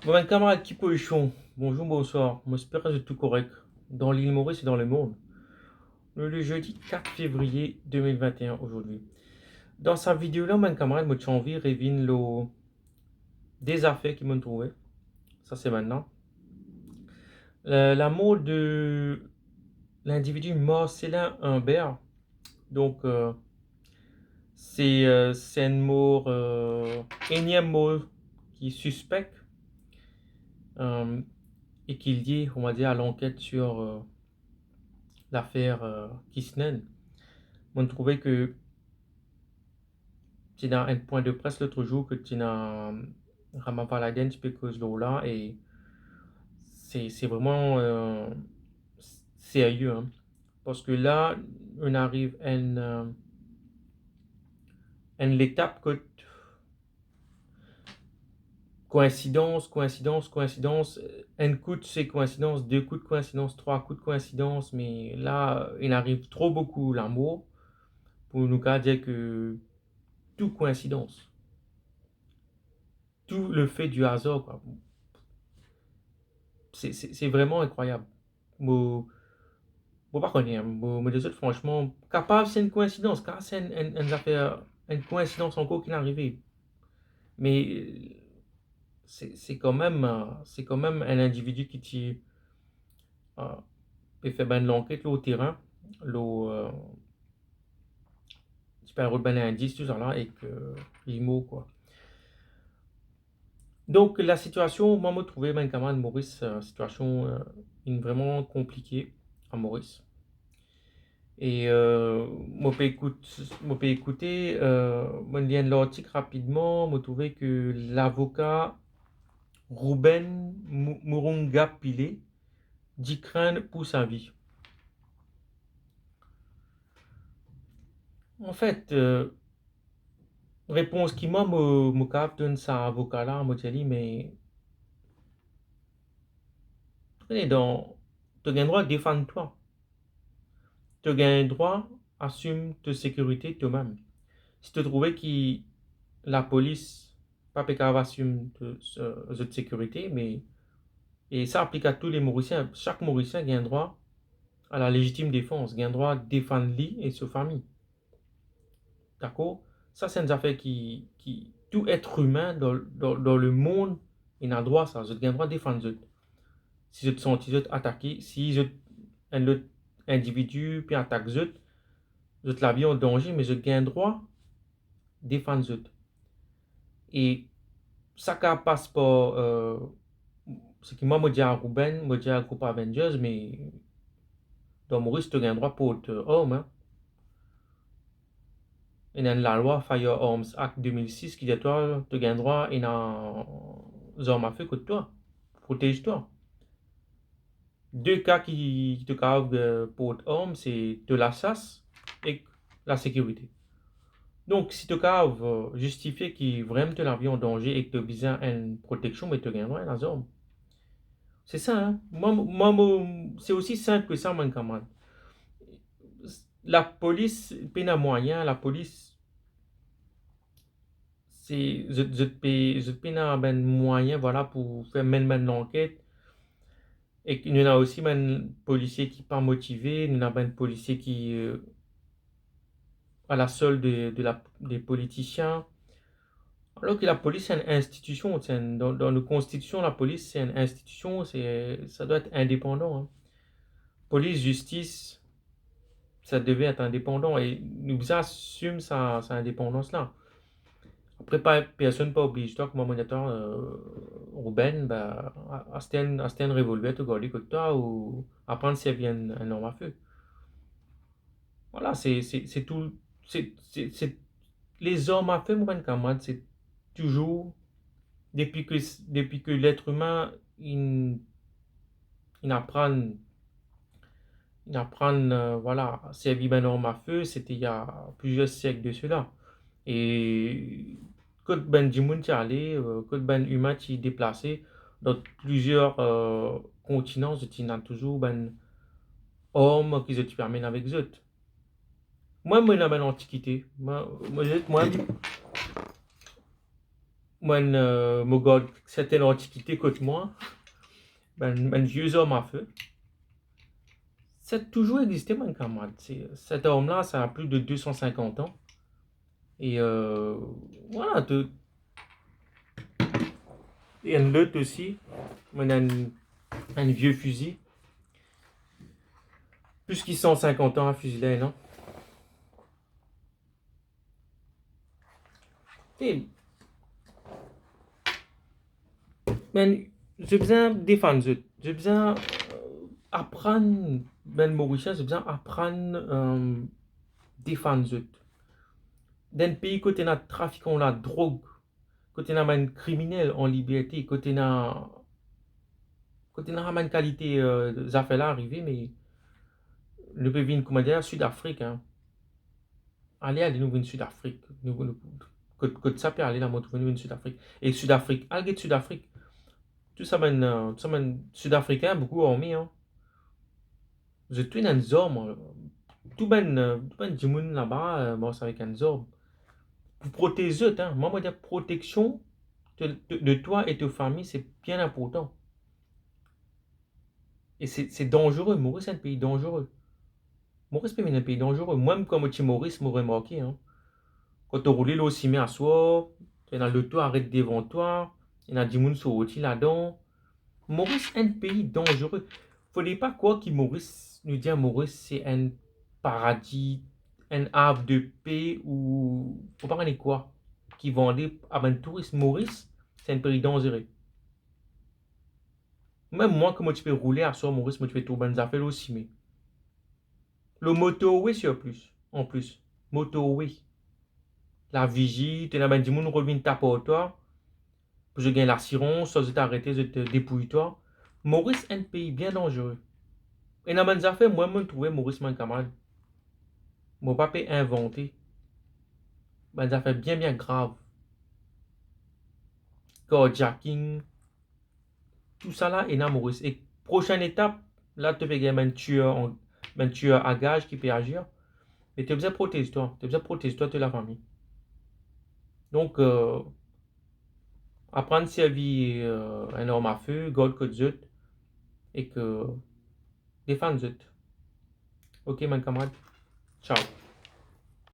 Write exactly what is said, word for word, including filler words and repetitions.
Bon, bann kamarad, ki pozision? Bonzour, bonswar. Mo espere zot tou korek dan lil Moris e dan lemond. Nou le zedi kat fevriye de mil vinte-enn azordi. Dan sa video la, bann kamarad, mo ti anvi revinn lor de zafer ki mo'nn trouve sa semenn la. La, lamor de lindividi Marcelin Imbert. Donk, euh, se, euh, se enn mor, euh, eniem mor ki sispek, euh, e ki lie, on va dir, a lanket sir, euh, lafer, euh, Kisnen. Mo'nn trouve ke ti ena enn pwin de pres lot zour ke ti ena Rama Valaiden ti pe koz lor la, e se, se vreman, euh, serye, hein. Parski la, nou ariv enn, euh, enn letap kot koinsidans, koinsidans, koinsidans, enn kou se koinsidans, de kou koinsidans, trwa kou koinsidans, me la, inn ariv tro boukou lamor pou nou kapav dir ke tou koinsidans. Tou le fait du hasard, kwa. Se, se, se vreman inkrwayab. Mo, mo pa kone, mo, mo dir zot fransman, kapav se enn koinsidans, kapav se enn, enn, enn zafer, enn koinsidans ankor ki inn arive. Me, se, se kanmem, euh, se kanmem enn individi ki ti, euh, pe fer bann lanket lor terin, lor, euh, ti pe rod bann indis, tousala, ek, euh, li mor, kwa. Donk, lasitiasion, mwa, mo trouve, bann kamarad Moris, euh, sitiasion, euh, inn vreman konplike a Moris. E, euh, mo pe ekout, mo pe ekoute, euh, mo'nn lir enn lartik rapidman, mo trouve ke lavoka Ruben Mu-, Murunga Pillay, ti krenn pou sa vi. Anfet, euh, repons ki mwa mo, mo kapav donn sa avoka la, mo dir li, me, tene, dan, to gagn drwa defann twa. To gagn drwa asim to sekirite tomem. Si to trouve ki lapolis pa pe kapav asim to, euh, zot sekirite, me, e sa aplik a tou le Morisien, sak Morisien gagn drwa a la lezitim defans, gagn drwa defann li e so fami. Dakor? Sa se enn zafer ki, ki tou et imin dan, dan, dan lemond ena drwa sa, zot gagn drwa defann zot. Si zot santi zot atake, si zot, enn lot individi pe atak zot, zot lavi an danze, me zot gagn drwa defann zot. E sa kapav pas par, euh, seki mwa mo dir a Ruben, mo dir a group Avengers, me dan Moris to gagn drwa port, euh, arm, hein. Ena enn lalwa, Firearms Act de mil sis, ki dir twa to gagn drwa ena zarm afe kot twa, protez twa. De ka ki, ki to kapav, euh, port arm, se to lasas ek lasekirite. Donk, si to kapav, euh, zistifie ki vremem to lavi an danze ek to bizin enn proteksion, me to gagn drwa ena zarm. Se sa, hein. Mwa, mwa, mo, se osi sinp ki sa, bann kamarad. Lapolis pena mwayin, lapolis se, zot, zot pe, zot pena bann mwayin, vwala, pou fer menn bann lanket. Ek nou ena osi bann polisie ki pa motive, nou ena bann polisie ki, euh, a la solde de, de la, de politisien. Alor ki lapolis se enn institision, se enn, dan, dan nou konstitision, lapolis se enn institision, se, sa dwa et indepandan, hein. Polis, zistis, sa devret et indepandan e nou bizin asim sa, sa indepandans la. Apre, pa, personn pa obliz twa, kouma mo dir twa, euh, Ruben, ba, a-, aste enn, aste enn revolver, to gard li kot twa, ou aprann servi enn, enn arm afe. Vwala, se, se, se tou, se, se, se, lezarm afe, mo bann kamarad, se touzour, depi ke, depi ke let imin inn, inn aprann, inn aprann, euh, vwala, servi bann arm afe, se ti ena plizier siek de sela. E kot bann dimoun ti ale, euh, kot bann imin ti deplase, dan plizier, euh, kontinan, zot ti ena touzour bann arm ki zot ti pe amenn avek zot. Mwa, mo ena bann antikite. Mwa, mwa, mwa, Mwa, euh, mo gard sertenn antikite kot mwa, bann, bann vie zarm afe. Sa touzour existe, bann kamarad. Se, set arm la, sa a plis de de san sinkant an. E, euh, vwala, to, e enn lot osi, mo ena enn, enn vie fizi. Plis ki san sinkant an, fizi la, non? E, bann, zot bizin defann zot. Zot bizin, euh, aprann, bann Morisien, zot bizin aprann, euh, defann zot. Dan enn pei kot ena trafikan ladrog, kot ena bann kriminel an liberte, kot ena, kot ena bann kalite, euh, zafer la arive, me nou pe vinn, koumadir, Sidafrik, hein. Ale, ale, nou vinn Sidafrik. Nou, nou, kot, kot sa pe ale la, mo trouve nou vinn Sidafrik. E Sidafrik, al get Sidafrik. Tou sa bann, euh, tou sa bann Sidafrikin, boukou arme, hein. Zot tou ena enn zarm, euh, tou bann, euh, tou bann dimoun laba, euh, mars avek enn zarm. Pou protez zot, hein. Mwa, mo dir proteksion de, de, de toi et de famille, c'est bien important. E se, se danzere. Moris enn pei danzere. Moris pe vinn enn pei danzere. Mwa, kan mo ti Moris, mo remarke, hein, kan to roule lor sime aswar, ena loto aret devan twa, ena dimoun sorti ladan. Moris enn pei danzere. Fode pa krwar ki Moris, nou dir Moris se enn paradi, enn Havre de Paix ou, ou pa kone kwa, ki vande a bann touris. Moris se enn pei danzere. Mem mwa, kan mo ti pe roule aswar Moris, mo ti pe trouv bann zafer lor sime. Lor motorway, sirplis, anplis. Motorway. Lavizi, to ena bann dimoun rod vinn tap ar twa, pou zot gagn lasirans, swa zot arete, zot, euh, depouy twa. Moris enn pei bien danzere. Ena bann zafer, mwa, mo trouve Moris, bann kamarad, mo pa pe invante. Bann zafer bien, bien grav. Carjacking, tousala ena Moris. E prosenn etap, la to pe gagn bann tier an, bann tier a gaz ki pe azir. Me to bizin protez twa, to bizin protez twa, to lafami. Donk, euh, aprann servi, euh, enn arm afe, gard kot zot, e ke defann zot. Ok, bann kamarad. Ciao.